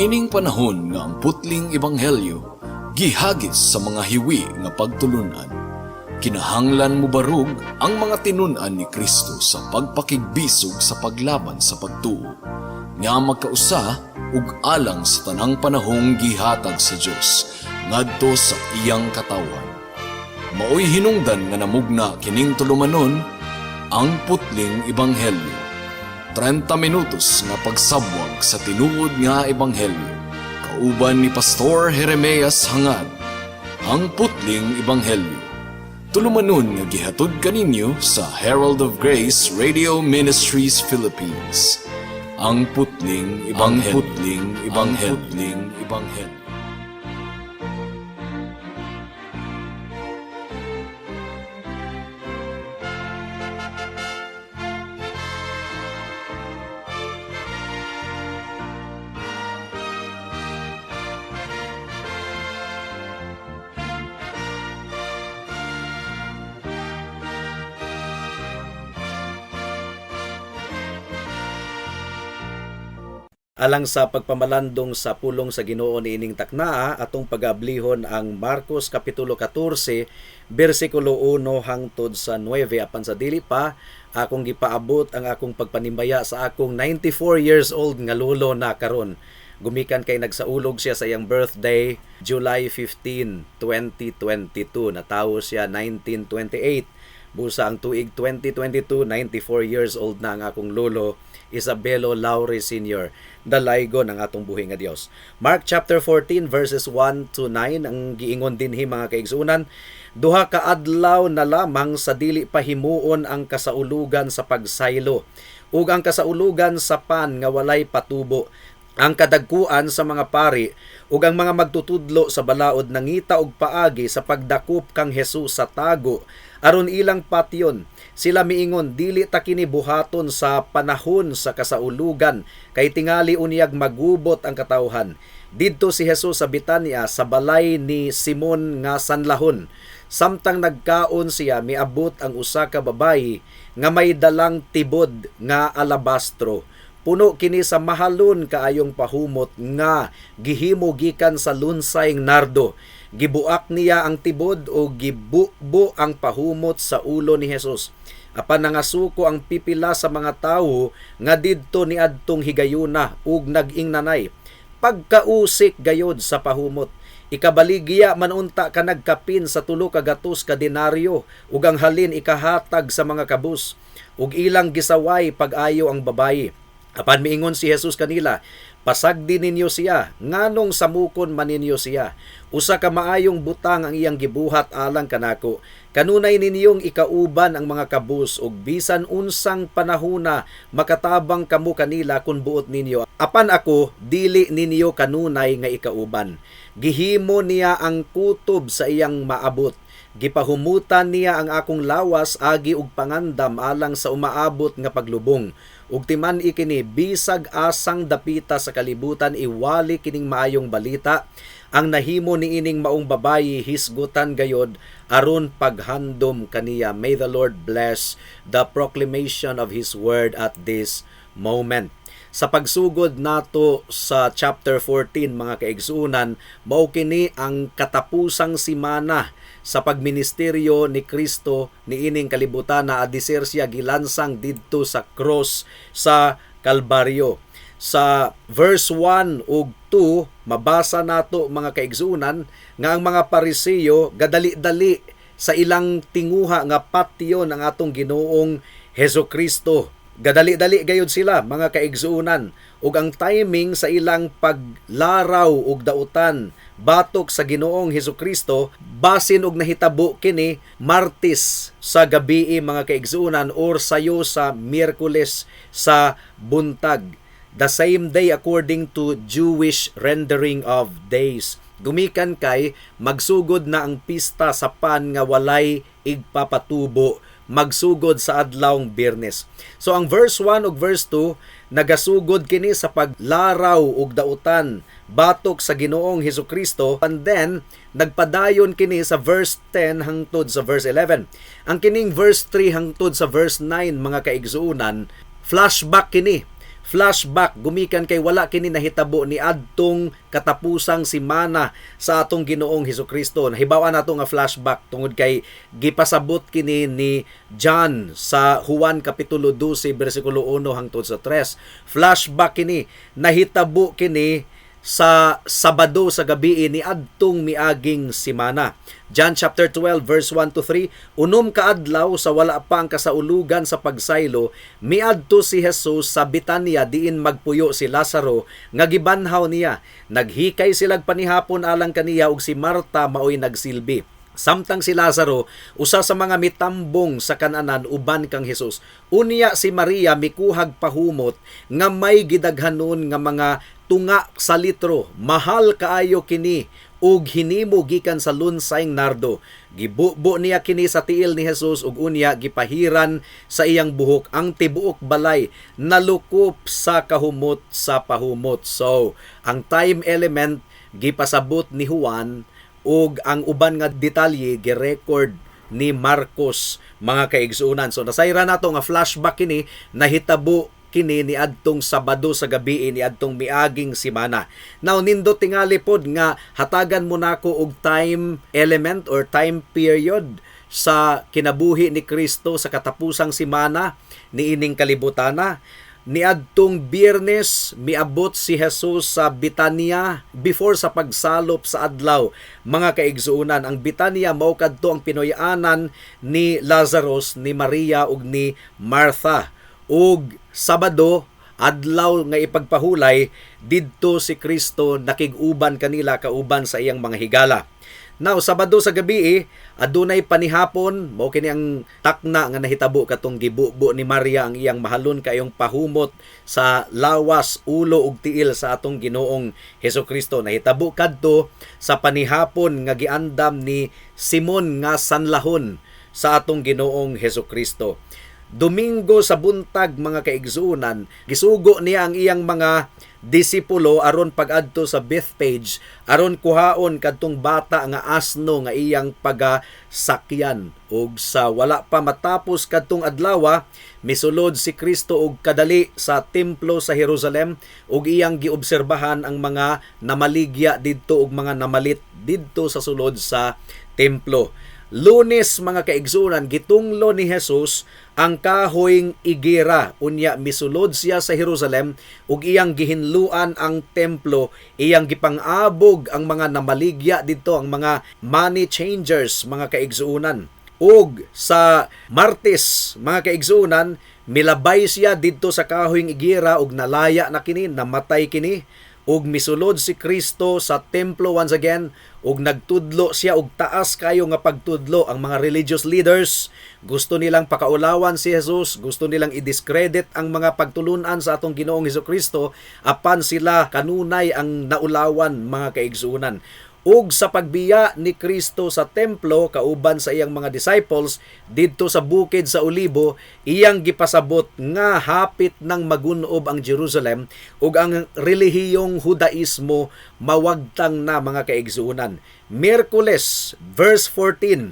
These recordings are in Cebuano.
Niining panahon nga ang putling ebanghelyo gihagis sa mga hiwi nga pagtulunan, kinahanglan mobarog ang mga tinun-an ni Kristo sa pagpakigbisog sa paglaban sa pagtuo nga magkausa ug alang sa tanang panahong gihatag sa Dios ngadto sa iyang katawhan. Maoy hinungdan nga namugna kining tulumanon, Ang Putling Ebanghelyo. 30 minutos nga pagsabwag sa tinuod nga ebanghelyo. Kauban ni Pastor Jeremias Hangad. Ang Putling Ebanghelyo. Tulumanon nga gihatod kaninyo sa Herald of Grace Radio Ministries Philippines. Ang Putling Ebanghelyo. Ang Putling Ebanghelyo. Ang Putling Ebanghelyo. Alang sa pagpamalandong sa pulong sa Ginoo niining taknaa, atong pagablihon ang Marcos kapitulo 14 bersikulo 1 hangtod sa 9. Apan sa dili pa, akong gipaabot ang akong pagpanimbaya sa akong 94 years old nga lolo na karon. Gumikan kay nagsaulog siya sa iyang birthday July 15, 2022. Natawo siya 1928. Busa ang tuig 2022, 94 years old na ang akong lolo, Isabelo Laure Sr. Dalaygon ang atong buhi nga Dios. Mark chapter 14 verses 1 to 9 ang giingon dinhi, mga kaigsuonan: Duha ka adlaw na lamang sa dili pahimuon ang kasaulugan sa pagsaylo ug ang kasaulugan sa pan nga walay patubo. Ang kadagkuan sa mga pari ug ang mga magtutudlo sa balaod nangita og paagi sa pagdakop kang Jesus sa tago aron ilang patyon. Sila miingon, "Dili ta kini buhaton sa panahon sa kasaulugan kay tingali unyag magubot ang katawhan." Didto si Jesus sa Bitanya sa balay ni Simon nga sanlahon. Samtang nagkaon siya, miabot ang usa ka babayi nga may dalang tibod nga alabastro. Puno kini sa mahalon kaayong pahumot nga gihimo gikan sa lunsay nardo. Gibuak niya ang tibod o gibubo ang pahumot sa ulo ni Jesus. Apan nangasuko ang pipila sa mga tawo nga didto niadtong higayuna ug nag-ingnanay, "Pagkausik gayod sa pahumot. Ikabaligya man unta ka nagkapin sa 300 ka denaryo ug ang halin ikahatag sa mga kabus." Ug ilang gisaway pag-ayo ang babayi. Apan miingon si Jesus kanila, "Pasagdi ninyo siya, nganong samukon man ninyo siya? Usa ka maayong butang ang iyang gibuhat alang kanako. Kanunay ninyong ikauban ang mga kabus ug bisan unsang panahuna makatabang kamo kanila kun buot ninyo. Apan ako dili ninyo kanunay nga ikauban. Gihimo niya ang kutob sa iyang maabot. Gipahumutan niya ang akong lawas agi og pangandam alang sa umaabot nga paglubong. Ug timan-i kini, bisag asang dapita sa kalibutan iwali kining maayong balita, ang nahimo niining maong babayi hisgutan gayod aron paghandom kaniya." May the Lord bless the proclamation of His word at this moment. Sa pagsugod nato sa chapter 14, mga kaigsuonan, mao kini ang katapusang simana sa pagministeryo ni Kristo niining kalibutan na adiser siya gilansang didto sa cross sa Kalbaryo. Sa verse 1 ug 2, mabasa nato, mga kaigsuonan, nga ang mga Pariseo gadali-dali sa ilang tinguha nga patyon ang atong Ginoong Hesus Kristo. Gadali-dali gayud sila, mga kaigsuonan, ug ang timing sa ilang paglaraw ug dautan batok sa Ginoong Hesus Kristo, basin og nahitabo kini Martes sa gabii, mga kaigsuonan, or sayo sa Miyerkules sa buntag. The same day according to Jewish rendering of days. Gumikan kay magsugod na ang pista sa pan nga walay igpapatubo, magsugod sa adlawng Biyernes. So ang verse 1 ug verse 2 nagasugod kini sa paglaraw ug dautan batok sa Ginoong Hesus Kristo, and then nagpadayon kini sa verse 10 hangtod sa verse 11. Ang kining verse 3 hangtod sa verse 9, mga kaigsuonan, flashback kini. Flashback gumikan kay wala kini nahitabo ni adtong katapusang simana sa atong Ginoong Hesukristo. Nahibaw-an nato nga flashback tungod kay gipasabot kini ni John sa Juan kapitulo 12 bersikulo 1 hangtod sa 3. Flashback kini, nahitabo kini sa Sabado sa gabi ni adtong miaging simana. John chapter 12 verse 1 to 3, 6 ka adlaw sa wala pa ang kasaulugan sa pagsaylo, miadto si Jesus sa Betania diin magpuyo si Lazaro nga gibanhaw niya. Naghikay silag panihapon alang kaniya ug si Marta maoy nagsilbi. Samtang si Lazaro usa sa mga mitambong sa kananan uban kang Hesus. Unya si Maria mikuhag pahumot nga may gidaghanon nga mga tunga sa litro, mahal kaayo kini ug hinimo gikan sa lunsayng nardo. Gibubo niya kini sa tiil ni Hesus ug unya gipahiran sa iyang buhok. Ang tibuok balay nalukop sa kahumot sa pahumot. So, ang time element gipasabot ni Juan ug ang uban nga detalye girecord ni Marcos, mga kaigsuonan. So nasayra nato nga flashback kini, nahitabo kini ni adtong Sabado sa gabi ni adtong miaging simana. Now nindot tingali pod nga hatagan mo nako og time element or time period sa kinabuhi ni Kristo sa katapusang simana niining kalibutana. Niadtong Biyernes, miabot si Jesus sa Betania before sa pagsalop sa adlaw. Mga kaigsuonan, ang Betania mao kadto ang pinoy-anan ni Lazarus, ni Maria ug ni Martha. Ug Sabado, adlaw nga ipagpahulay, didto si Kristo nakig-uban kanila kauban sa iyang mga higala. Now, Sabado sa gabi, adunay panihapon, mao kini ang takna nga nahitabo katong gibubo ni Maria ang iyang mahalon kayong pahumot sa lawas, ulo ug tiil sa atong Ginoong Hesukristo. Nahitabo kadto sa panihapon nga giandam ni Simon nga sanlahon sa atong Ginoong Hesukristo. Domingo sa buntag, mga kaigsuonan, gisugo niya ang iyang mga disipulo aron pag-adto sa Bethpage aron kuhaon kadtong bata nga asno nga iyang pagasakyan. Ug sa wala pa matapos kadtong adlaw, misulod si Kristo og kadali sa templo sa Jerusalem ug iyang giobserbahan ang mga namaligya didto ug mga namalit didto sa sulod sa templo. Lunes, mga kaigsuonan, gitunglo ni Jesus ang kahoyng igera. Unya misulod siya sa Jerusalem ug iyang gihinluan ang templo, iyang gipang-abog ang mga namaligya didto, ang mga money changers, mga kaigsuonan. Ug sa Martes, mga kaigsuonan, milabay siya didto sa kahoyng igera ug nalaya na kini, namatay kini. Ug misulod si Kristo sa templo once again ug nagtudlo siya og taas kayo nga pagtudlo. Ang mga religious leaders gusto nilang pakaulawan si Jesus, gusto nilang i-discredit ang mga pagtulunan sa atong Ginoong Hesukristo, apan sila kanunay ang naulawan, mga kaigsuonan. Ug sa pagbiya ni Kristo sa templo kauban sa iyang mga disciples didto sa bukid sa Olibo, iyang gipasabot nga hapit nang magunob ang Jerusalem ug ang relihiyong Hudaismo mawagtang na, mga kaigsuonan. Miyerkules, verse 14,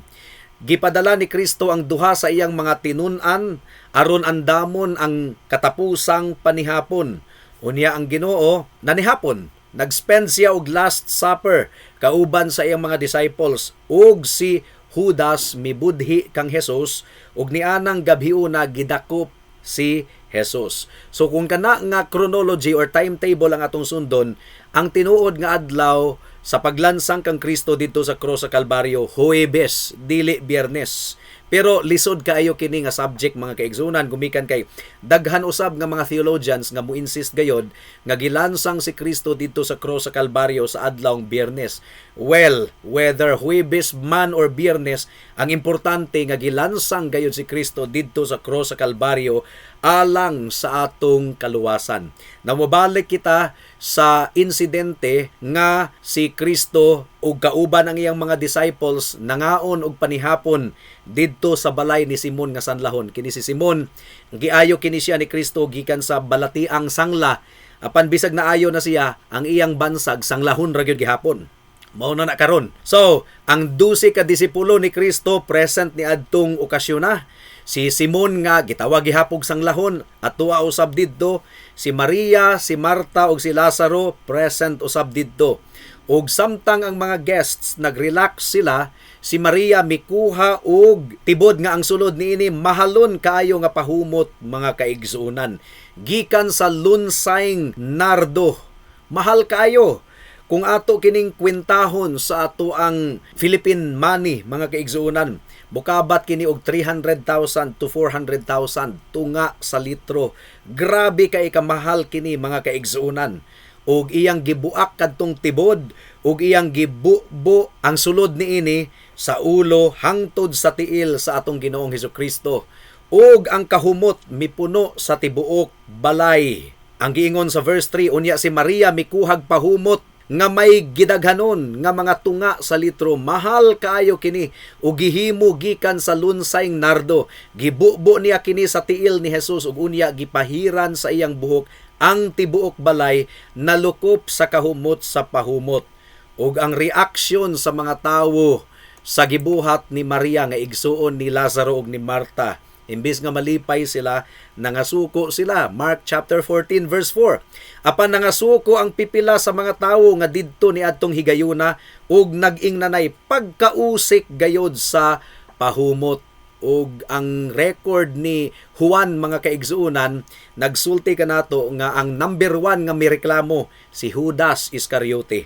gipadala ni Kristo ang duha sa iyang mga tinun-an aron andamon ang katapusang panihapon. Unya ang Ginoo nanihapon. Nag-spend siya og Last Supper kauban sa iyang mga disciples ug si Judas mibudhi kang Jesus ug nianang gabhiuna gidakop si Jesus. So kung kana nga chronology or timetable ang atong sundon, ang tinuod nga adlaw sa paglansang kang Kristo didto sa cross sa Kalbaryo, Huwebes, dili Biyernes. Pero lisod kaayo kini nga subject, mga kaigsuonan, gumikan kay daghan usab nga mga theologians nga mo-insist gayod nga gilansang si Kristo didto sa cross sa Kalbaryo sa adlawng Biyernes. Well, whether Huwebes man or Biyernes, ang importante nga gilansang gayod si Kristo didto sa cross sa Kalbaryo alang sa atong kaluwasan. Namobalik kita sa insidente nga si Kristo ug kauban ang iyang mga disciples nangaon og panihapon didto sa balay ni Simon nga sanlahon. Kini si Simon, giayo kini siya ni Kristo gikan sa balatiang sangla. Apan bisag naayo na siya, ang iyang bansag sanglahon ra gyud gihapon. Mao na na karon. So, ang 12 ka disipulo ni Kristo present ni adtong okasyon na. Si Simon nga gitawag gihapog sang lahon atua usab didto, si Maria, si Marta ug si Lazaro present usab didto. Ug samtang ang mga guests nagrelax sila, si Maria mikuha og tibod nga ang sulod niini mahalon kaayo nga pahumot, mga kaigsuonan. Gikan sa lunsayng nardo. Mahal kaayo. Kung ato kining kwentahon sa ato ang Philippine money, mga kaigsuonan, bukabat kini og 300,000 to 400,000 tunga sa litro. Grabe kay kamahal kini, mga kaigsuonan. Ug iyang gibuak kadtong tibod ug iyang gibubo ang sulod niini sa ulo hangtod sa tiil sa atong Ginoong Hesukristo. Ug ang kahumot mipuno sa tibuok balay. Ang giingon sa verse 3, unya si Maria mikuhag pahumot nga may gidaghanon nga mga tunga sa litro, mahal kaayo kini ug gihimo gikan sa lunsayng nardo. Gibubo niya kini sa tiil ni Jesus ug unya gipahiran sa iyang buhok. Ang tibuok balay nalukop sa kahumot sa pahumot. Ug ang reaksyon sa mga tawo sa gibuhat ni Maria nga igsuon ni Lazaro ug ni Marta, imbis nga malipay sila, nangasuko sila. Mark chapter 14 verse 4. Apan nangasuko ang pipila sa mga tawo nga didto ni adtong higayuna ug nag-ingnanay pagkausik gayod sa pahumot. Ug ang record ni Juan, mga kaigsuonan, nagsulti kanato nga ang number 1 nga mireklamo si Judas Iscariote.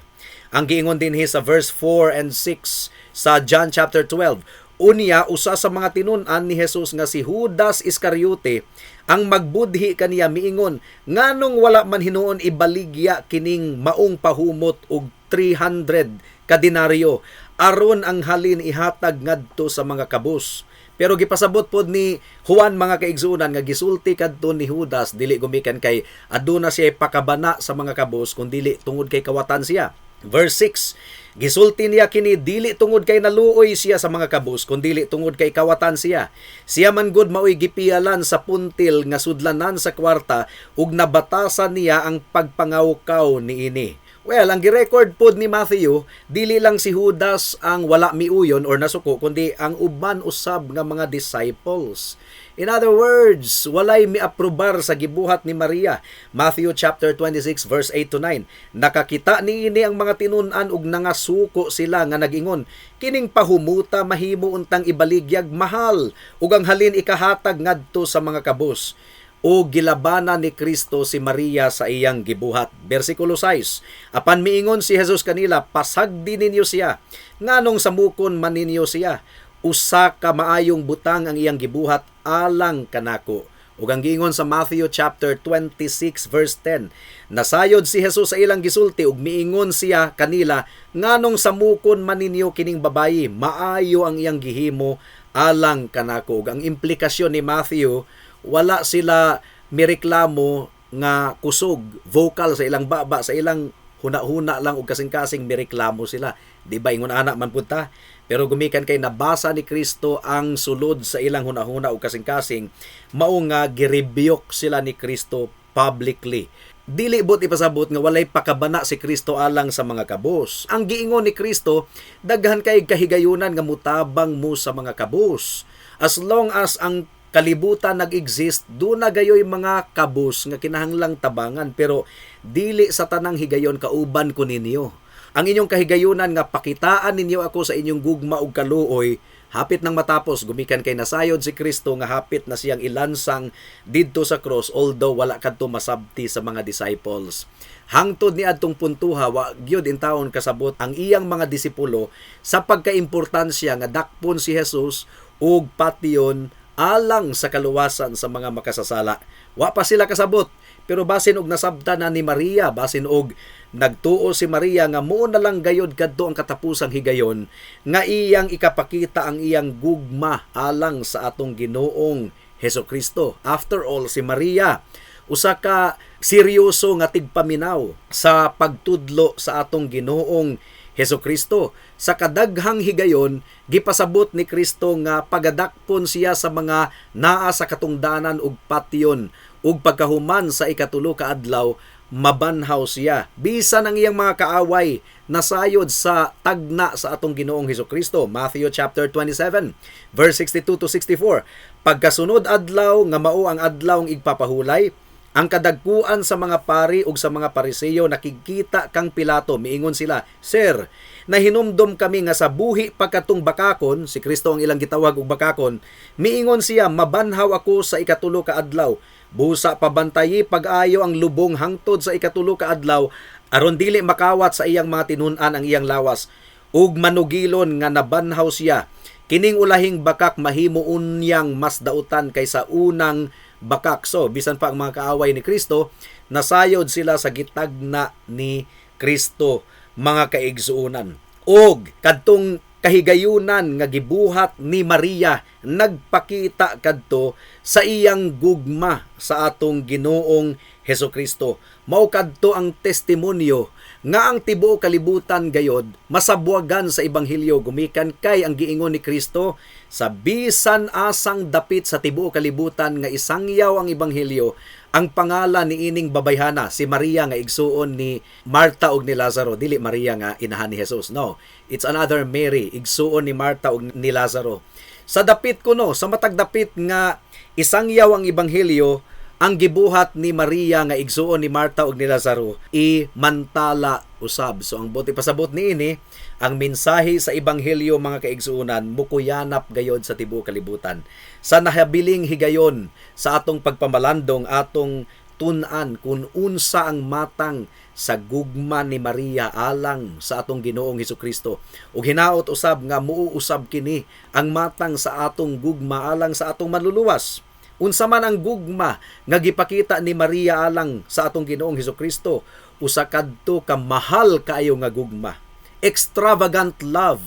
Ang giingon dinhi sa verse 4 and 6 sa John chapter 12, unya usa sa mga tinun-an ni Jesus nga si Judas Iscariote ang magbudhi kaniya miingon, "Nganong wala man hinuon ibaligya kining maong pahumot og 300 ka denaryo aron ang halin ihatag ngadto sa mga kabus?" Pero gipasabot pod ni Juan, mga kaigsuonan, nga gisulti kadto ni Judas dili gumikan kay aduna siya pakabana sa mga kabus, kundili tungod kay kawatan siya. Verse 6, gisulti niya kini dili tungod kay naluoy siya sa mga kabus, kundili tungod kay kawatan siya. Siya man gud maoy gipiyalan sa puntil nga sudlanan sa kwarta ug nabatasan niya ang pagpangawkaw niini. Well, ang girecord pod ni Matthew, dili lang si Judas ang wala miuyon or nasuko, kundi ang uban usab nga mga disciples. In other words, walay miaprobar sa gibuhat ni Maria. Matthew chapter 26 verse 8 to 9. Nakakita niini ang mga tinun-an ug nangasuko sila nga nagingon, "Kining pahumuta mahimo untang ibaligyag mahal ug ang halin ikahatag ngadto sa mga kabus." O gilabanan ni Kristo si Maria sa iyang gibuhat. Versikulo 6. Apan miingon si Jesus kanila, "Pasagdi ninyo siya. Nganong samukon man ninyo siya? Usa ka maayong butang ang iyang gibuhat alang kanako." Ug ang giingon sa Matthew chapter 26 verse 10, nasayod si Jesus sa ilang gisulti ug miingon siya kanila, "Nganong samukon man ninyo kining babayi? Maayo ang iyang gihimo alang kanako." Ug ang implikasyon ni Matthew, wala sila mireklamo nga kusog, vocal sa ilang baba, sa ilang huna-huna lang og kasing-kasing mireklamo sila. Di ba ingon ana man punta? Pero gumikan kay nabasa ni Kristo ang sulod sa ilang huna-huna og kasing-kasing, mao nga girebuke sila ni Kristo publicly. Dili bot ipasabot nga walay pakabana si Kristo alang sa mga kabus. Ang giingon ni Kristo, daghan kay kahigayunan nga mutabang mo sa mga kabus. As long as ang kalibutan nag-exist, duna gayoy mga kabus nga kinahanglang tabangan, pero dili sa tanang higayon kauban ko ninyo. Ang inyong kahigayunan nga pakitaan ninyo ako sa inyong gugma ug kaluoy, hapit nang matapos gumikan kay nasayod si Kristo nga hapit na siyang ilansang didto sa cross, although wala kadto masabti sa mga disciples. Hangtod ni adtong puntuha, wa gyud intawon kasabot ang iyang mga disipulo sa pagkaimportansya nga dakpon si Jesus ug patyon alang sa kaluwasan sa mga makasasala. Wa pa sila kasabot, pero basin og nasabta na ni Maria, basin og nagtuo si Maria nga muo na lang gayod kadto ang katapusang higayon nga iyang ikapakita ang iyang gugma alang sa atong Ginoong Hesukristo. After all, si Maria usa ka seryoso nga tigpaminaw sa pagtudlo sa atong Ginoong Hesukristo. Sa kadaghang higayon, gipasabot ni Kristo nga pagadakpon siya sa mga naa sa katungdanan ug patyon, ug pagkahuman sa ikatulo ka adlaw mabanhaw siya. Bisan ang iyang mga kaaway nasayod sa tagna sa atong Ginoong Hesukristo. Matthew chapter 27 verse 62 to 64. Pagkasunod adlaw nga mao ang adlaw igpapahulay, ang kadagkuan sa mga pari ug sa mga Pariseyo nakigkita kang Pilato. Miingon sila, "Sir, nahinumdom kami nga sa buhi pagkatong bakakon," si Kristo ang ilang gitawag og bakakon, "miingon siya, 'Mabanhaw ako sa ikatulo ka adlaw.' Busa pabantayi pag-ayo ang lubong hangtod sa ikatulo ka adlaw, aron dili makawat sa iyang mga tinun-an ang iyang lawas ug manugilon nga nabanhaw siya. Kining ulahing bakak mahimo unyang mas dautan kaysa unang bakak." So, bisan pa ang mga kaaway ni Kristo, nasayod sila sa gitagna ni Kristo, mga kaigsuonan. Og kadtong kahigayunan nga gibuhat ni Maria nagpakita kadto sa iyang gugma sa atong Ginoong Hesukristo. Mao kadto ang testimonyo nga ang tibuok kalibutan gayod masabwagan sa ebanghelyo, gumikan kay ang giingon ni Kristo, sa bisan asang dapit sa tibuok kalibutan nga isangyaw ang ebanghelyo, ang pangalan ni ining babayhana, si Maria nga igsuon ni Marta ug ni Lazaro, dili Maria nga inahan ni Jesus, no, it's another Mary, igsuon ni Marta ug ni Lazaro. Sa dapit kuno, sa matag dapit nga isangyaw ang ebanghelyo, ang gibuhat ni Maria nga igsuon ni Marta ug ni Lazaro imantala usab. So ang buot ipasabot niini, ang mensahe sa ebanghelyo, mga kaigsuonan, mukuyanap gayod sa tibuok kalibutan. Sa nahabiling higayon sa atong pagpamalandong, atong tun-an kung unsa ang matang sa gugma ni Maria alang sa atong Ginoong Hesukristo. Ug hinaot usab nga muusab kini ang matang sa atong gugma alang sa atong Manluluwas. Unsa man ang gugma nga gipakita ni Maria alang sa atong Ginoong Hesukristo, usa kadto ka mahal kaayo nga gugma. Extravagant love.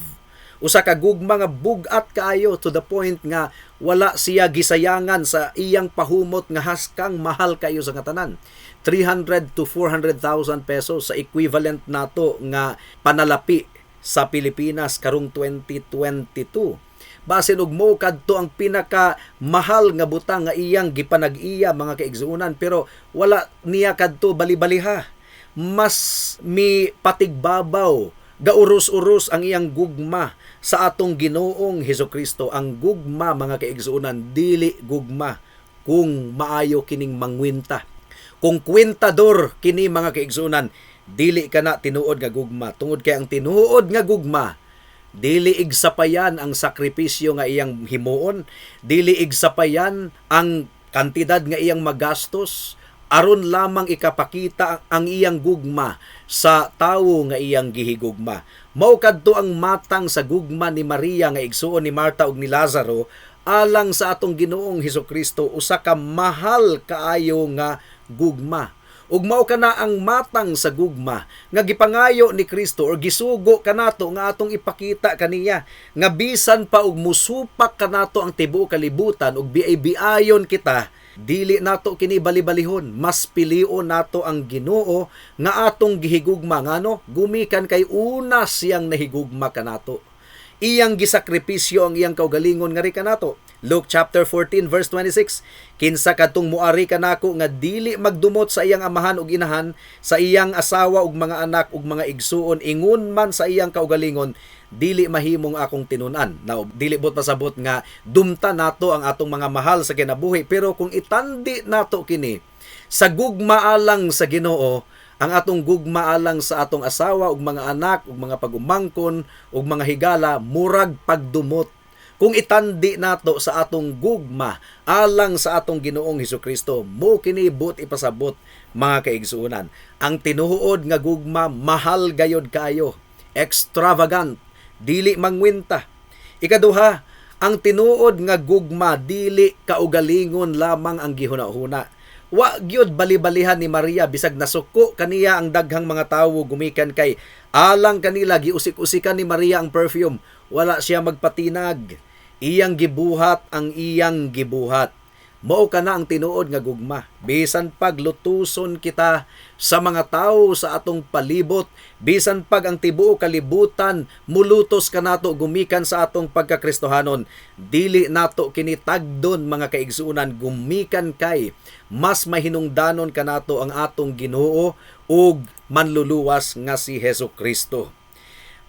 Usa ka gugma nga bug-at kaayo to the point nga wala siya gisayangan sa iyang pahumot nga haskang mahal kaayo sa katanan. 300 to 400,000 pesos sa equivalent nato nga panalapi sa Pilipinas karong 2022. Basin og mo kadto ang pinaka mahal nga butang nga iyang gipanag-iya, mga kaigsuonan, pero wala niya kadto balibaliha. Mas mi patigbabaw, gaurus-urus ang iyang gugma sa atong Ginoong Hesukristo. Ang gugma, mga kaigsuonan, dili gugma kung maayo kining mangwinta. Kung kwentador kini, mga kaigsuonan, dili kana tinuod nga gugma, tungod kay ang tinuod nga gugma, dili igsapayan ang sakripisyo nga iyang himuon, dili igsapayan ang kantidad nga iyang magastos aron lamang ikapakita ang iyang gugma sa tawo nga iyang gihigugma. Mao kadto ang matang sa gugma ni Maria nga igsuon ni Marta ug ni Lazaro alang sa atong Ginoong Hesukristo, usa ka mahal kaayo nga gugma. Ug mao kana ang matang sa gugma nga gipangayo ni Kristo or gisugo kanato nga atong ipakita kaniya, nga bisan pa og musupak kanato ang tibuok kalibutan ug biay-biayon kita, dili nato kini bali-balihon. Mas pilion nato ang Ginoo nga atong gihigugma, ngano gumikan kay una siyang nahigugma kanato. Iyang gisakripisyo ang iyang kaugalingon ngari kanato. Luke chapter 14 verse 26, "Kinsa kadtong muari kanako nga dili magdumot sa iyang amahan ug inahan, sa iyang asawa ug mga anak ug mga igsuon, ingon man sa iyang kaugalingon, dili mahimong akong tinun-an." Now, dili bot pasabot nga dumta nato ang atong mga mahal sa kinabuhi, pero kung itandi nato kini sa gugma alang sa Ginoo, ang atong gugma alang sa atong asawa ug mga anak ug mga pagumangkon ug mga higala murag pagdumot kung itandi nato sa atong gugma alang sa atong Ginoong Hesukristo. Mo kini buot ipasabot, mga kaigsuonan. Ang tinuod nga gugma mahal gayod kaayo, extravagant, dili mangwinta. Ikaduha, ang tinuod nga gugma dili kaugalingon lamang ang gihuna-huna. Wa gyud balibalihan ni Maria bisag nasuko kaniya ang daghang mga tawo, gumikan kay alang kanila giusik-usikan ni Maria ang perfume. Wala siya magpatinag. Iyang gibuhat ang iyang gibuhat. Mao kana ang tinuod nga gugma. Bisan pag lutuson kita sa mga tawo sa atong palibot, bisan pag ang tibuok kalibutan mulutos kanato gumikan sa atong pagkakristohanon, dili nato kini tagdon, mga kaigsuonan, gumikan kay mas mahinungdanon kanato ang atong Ginoo ug Manluluwas nga si Hesus Kristo.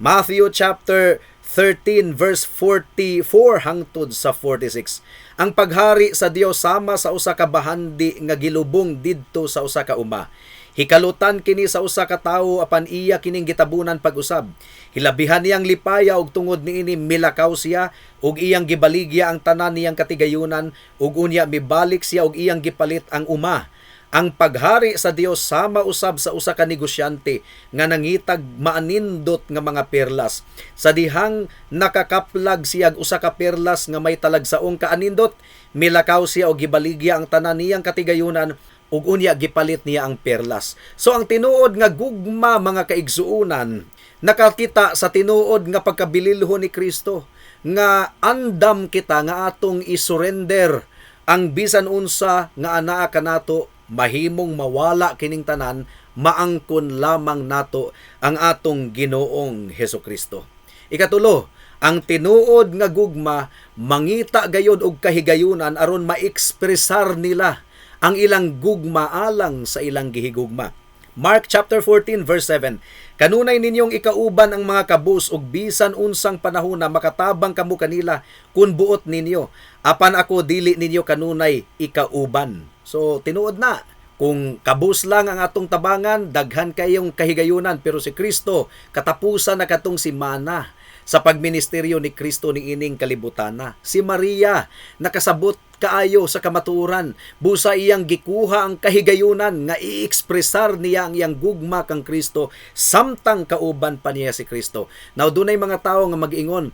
Matthew chapter 13 verse 44 hangtod sa 46. Ang paghari sa Dios sama sa usa ka bahandi nga gilubong didto sa usa ka uma. Hikalutan kini sa usa ka tawo, apan iya kining gitabunan pag-usab. Hilabihan niyang lipaya og tungod niini milakaw siya ug iyang gibaligya ang tanan niyang katigayunan, ug unya mibalik siya ug iyang gipalit ang uma. Ang paghari sa Dios sama usab sa usa ka negosyante nga nangitag maanindot nga mga perlas. Sa dihang nakakaplag siya usa ka perlas nga may talagsaong kaanindot, milakaw siya og gibaligya ang tanan niyang katigayunan ug unya gipalit niya ang perlas. So ang tinuod nga gugma, mga kaigsuonan, nakakita sa tinuod nga pagkabililhon ni Kristo, nga andam kita nga atong isurrender ang bisan unsa nga anaa kanato. Mahimong mawala kining tanan, maangkon lamang nato ang atong Ginoong Hesus Kristo. Ikatulo, ang tinuod nga gugma mangita gayod og kahigayunan aron maekspresar nila ang ilang gugma alang sa ilang gihigugma. Mark chapter 14 verse 7. Kanunay ninyong ikauban ang mga kabus ug bisan unsang panahon na makatabang kamo kanila kun buot ninyo. Apan ako dili ninyo kanunay ikauban. So tinuod na, kung kabus lang ang atong tabangan, daghan kayong kahigayunan, pero si Kristo, katapusan na katong simana sa pagministeryo ni Kristo niining kalibutana. Si Maria nakasabot kaayo sa kamatuoran, busa iyang gikuha ang kahigayunan nga i-ekspresar niya ang iyang gugma kang Kristo samtang kauban pa niya si Kristo. Now dunay mga tawo nga mag-ingon,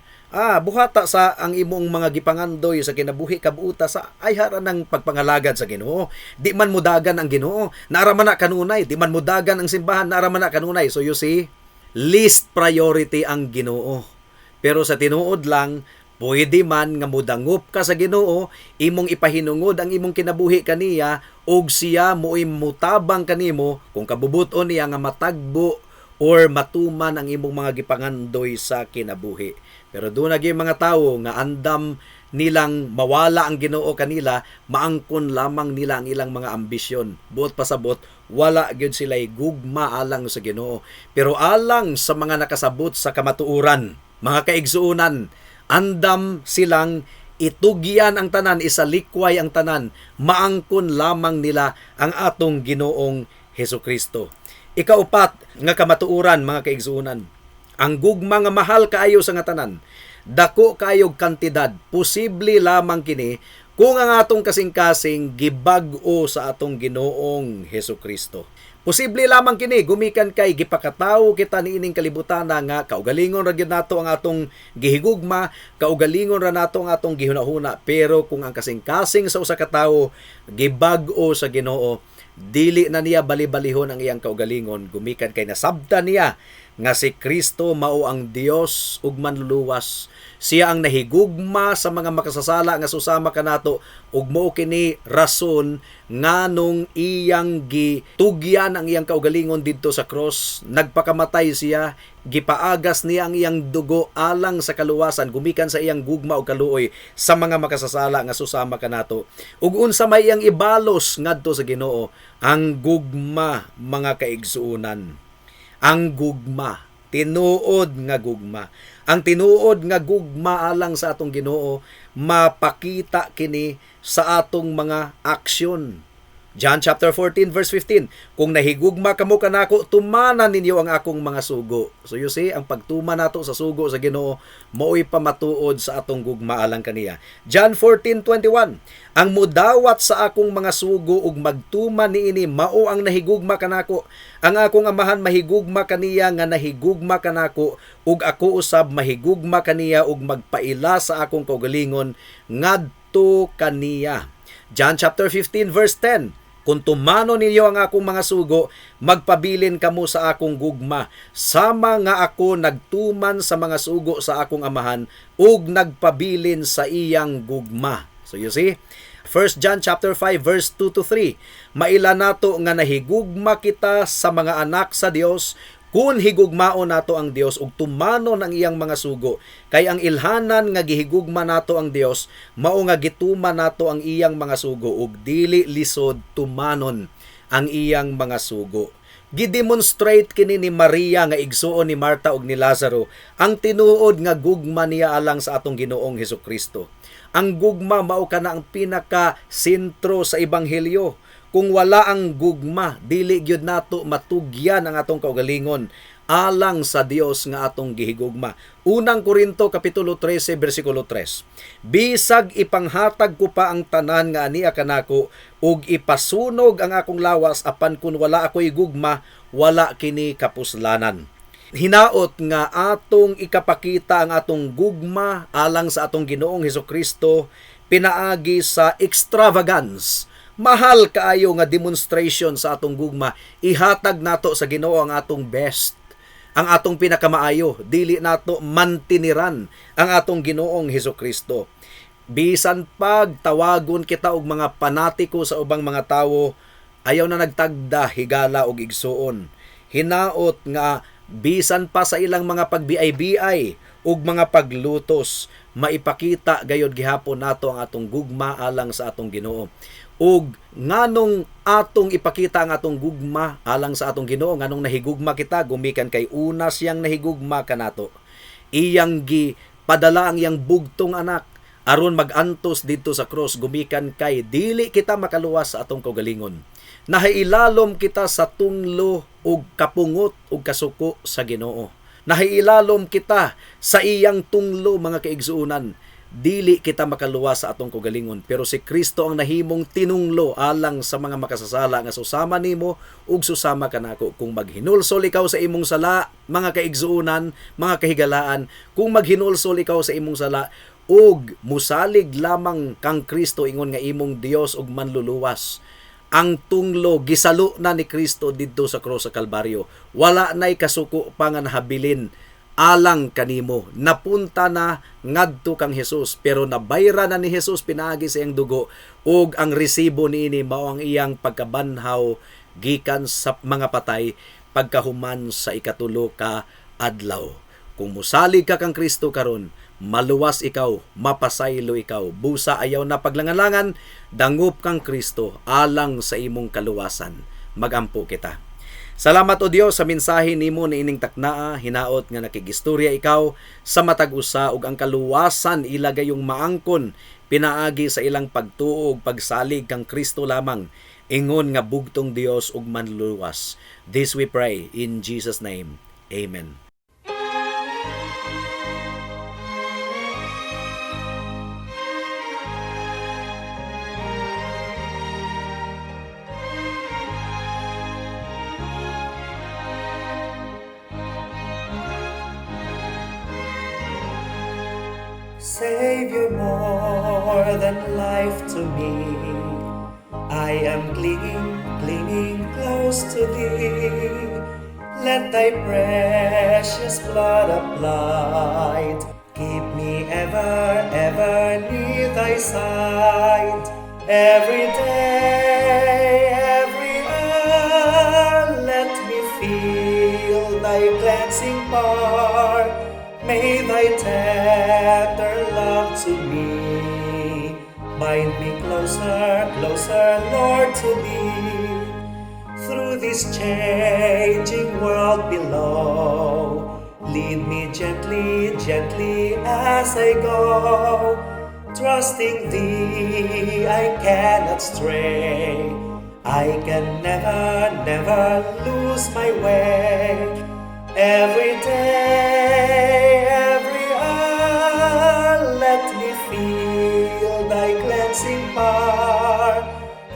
buhata sa ang imong mga gipangandoy sa kinabuhi kabuta sa ayhara ng pagpangalagad sa Ginoo. Di man mudagan ang Ginoo, naara man na kanunay, di man mudagan ang simbahan, naara man na kanunay. So you see, least priority ang Ginoo. Pero sa tinuod lang, pwede man nga mudangop ka sa Ginoo, imong ipahinungod ang imong kinabuhi kaniya, ug siya mo'y mutabang kanimo kung kabubuton niya nga matagbo or matuman ang imong mga gipangandoy sa kinabuhi. Pero doon na mga tawo nga andam nilang mawala ang Ginoo kanila, maangkon lamang nila ang ilang mga ambisyon. Buot pasabot, wala gyud sila gugma alang sa Ginoo. Pero alang sa mga nakasabot sa kamatuoran, mga kaigsuonan, andam silang itugyan ang tanan, isalikway ang tanan, maangkon lamang nila ang atong Ginoong Hesus Kristo. Ikaupat nga kamatuoran, mga kaigsuonan, ang gugma nga mahal kaayo sa nga tanan, dako kaayog kantidad, posible lamang kini kung ang atong kasing-kasing gibag-o sa atong Ginoong Hesus Kristo. Posible lamang kini gumikan kay gipakatawo kita niining kalibutan nga kaugalingon ra gyud nato ang atong gihigugma, kaugalingon ra nato ang atong gihunahuna, pero kung ang kasing-kasing sa usa ka tawo gibag-o sa Ginoo, dili na niya bali-balihon ang iyang kaugalingon gumikan kay nasabtan niya nga si Kristo mao ang Dios ug Manluluwas. Siya ang nahigugma sa mga makasasala nga susama kanato, ug mao kini rason nganong iyang gitugyan ang iyang kaugalingon didto sa cross. Nagpakamatay siya, gipaagas niya ang iyang dugo alang sa kaluwasan gumikan sa iyang gugma ug kaluoy sa mga makasasala nga susama kanato. Ug unsa may iyang ibalos ngadto sa Ginoo? Ang gugma, mga kaigsuonan. Ang gugma, tinuod nga gugma. Ang tinuod nga gugma alang sa atong Ginoo mapakita kini sa atong mga aksyon. John chapter 14 verse 15, kung nahigugma kamo kanako, tumana ninyo ang akong mga sugo. So you see, ang pagtuma nato sa sugo sa Ginoo mao'y pamatuod sa atong gugma alang kaniya. John 14:21, ang mudawat sa akong mga sugo ug magtuma niini mao ang nahigugma kanako. Ang akong Amahan mahigugma kaniya nga nahigugma kanako, ug ako usab mahigugma kaniya ug magpaila sa akong kaugalingon ngadto kaniya. John chapter 15 verse 10, kung tumano ninyo ang akong mga sugo, magpabilin kamo sa akong gugma, sama nga ako nagtuman sa mga sugo sa akong Amahan ug nagpabilin sa iyang gugma. So you see, 1 John chapter 5 verse 2 to 3. Maila nato nga nahigugma kita sa mga anak sa Dios kun higugmaon nato ang Dios ug tumanon ang iyang mga sugo. Kay ang ilhanan nga gihigugma nato ang Dios mao nga gituman nato ang iyang mga sugo ug dili lisod tumanon ang iyang mga sugo. Gidemonstrate kini ni Maria nga igsuon ni Marta ug ni Lazaro ang tinuod nga gugma niya alang sa atong Ginoong Hesukristo. Ang gugma mao kana ang pinaka sentro sa ebanghelyo. Kung wala ang gugma, dili gyud nato matugyan ang atong kaugalingon alang sa Dios nga atong gihigugma. Unang Korinto kapitulo 13 bersikulo 3. Bisag ipanghatag ko pa ang tanan nga ania kanako ug ipasunog ang akong lawas, apan kun wala ako'y gugma, wala kini kapuslanan. Hinaot nga atong ikapakita ang atong gugma alang sa atong Ginoong Hesukristo pinaagi sa extravagance. Mahal kaayo nga demonstration sa atong gugma. Ihatag nato sa Ginoo ang atong best, ang atong pinakamaayo. Dili nato mantiniran ang atong Ginoong Hesukristo. Bisan pag tawagon kita og mga panatiko sa ubang mga tawo, ayaw na nagtagda, higala og igsuon. Hinaot nga bisan pa sa ilang mga pagbiay-biay ug mga paglutos, maipakita gayod gihapon nato ang atong gugma alang sa atong Ginoo. Ug nganong atong ipakita ang atong gugma alang sa atong Ginoo, nganong nahigugma kita, gumikan kay una siyang nahigugma kanato. Iyang gipadala ang iyang bugtong anak aron magantos didto sa cross, gumikan kay dili kita makaluwas sa atong kaugalingon. Nahailalom kita sa tunglo ug kapungot ug kasuko sa Ginoo. Nahailalom kita sa iyang tunglo, mga kaigsuonan. Dili kita makaluwas sa atong kaugalingon, pero si Kristo ang nahimong tinunglo alang sa mga makasasala nga susama nimo ug susama kanako. Kung maghinulsol ikaw sa imong sala, mga kaigsuonan, mga kahigalaan, kung maghinulsol ikaw sa imong sala ug musalig lamang kang Kristo ingon nga imong Dios ug manluluwas, ang tunglo gisalo na ni Kristo didto sa krus sa Kalbaryo. Wala na'y kasuko pa nga nahabilin alang kanimo. Napunta na ngadto kang Jesus, pero nabayra na ni Jesus pinaagi sa iyang dugo, ug ang resibo niini mao ang iyang pagkabanhaw gikan sa mga patay pagkahuman sa ikatulo ka adlaw. Kung musalig ka kang Kristo karon, maluwas ikaw, mapasaylo ikaw. Busa ayaw na paglangalangan, dangup kang Kristo alang sa imong kaluwasan. Magampo kita. Salamat o Dios sa mensahe nimo niining taknaa, hinaot nga nakigistorya ikaw sa matag usa ug ang kaluwasan ila gayong maangkon pinaagi sa ilang pagtuo ug pagsalig kang Kristo lamang, ingon nga bugtong Dios ug manluluwas. This we pray in Jesus name. Amen. Savior, more than life to me, I am clinging, clinging close to thee. Let thy precious blood applied keep me ever, ever near thy side. Every day, every hour, let me feel thy cleansing power. May thy tender love to me bind me closer, closer, Lord, to thee. Through this changing world below, lead me gently, gently as I go. Trusting thee, I cannot stray. I can never, never lose my way. Every day, every hour, let me feel thy cleansing power.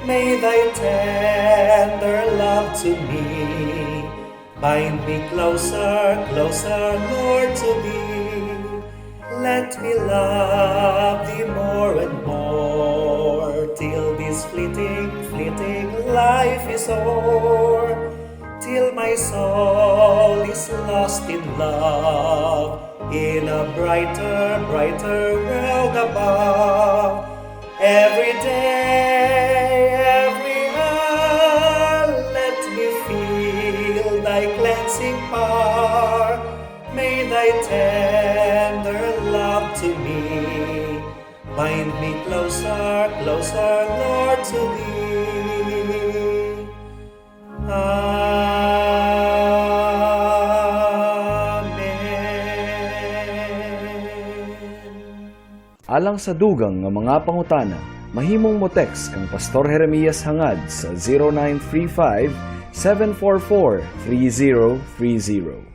May thy tender love to me bind me closer, closer, Lord, to thee. Let me love thee more and more, till this fleeting, fleeting life is o'er, till my soul is lost in love, in a brighter, brighter world above. Every day, Bind me closer, closer, Lord, to Thee. Amen. Alang sa dugang nga mga pangutana, mahimong mo text kang Pastor Jeremias Hangad sa 0935 744 3030.